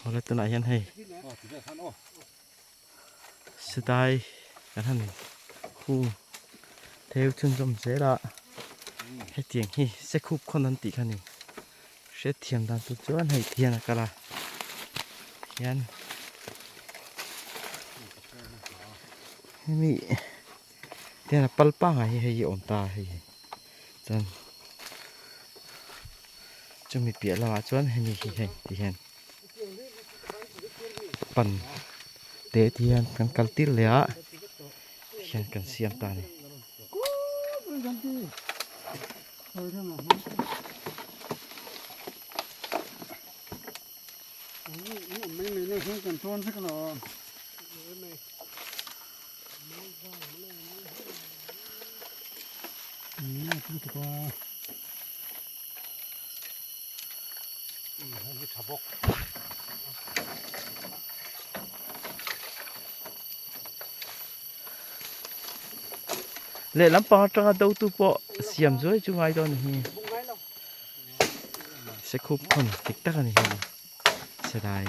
Awle tunah hian hei Sedai kan han hung theu chhunzawm zel a hetiang hi sekhup khawn an tih kha ni hriatthiam dan tur chuan hei ti hian a kal a hian hemi tihian a pal pangai hi hei hi a awm ta hei chuan chumi piah lamah chuan hemi hi hei ti hian. Pan te te hian kan kal tir leh a tihian kan siam ta a ni. Lehlam pang atanga dotu pawh siam zuai chu ngai dawn a ni hi. Sekhup khawn dik tak a ni hi. Sedai.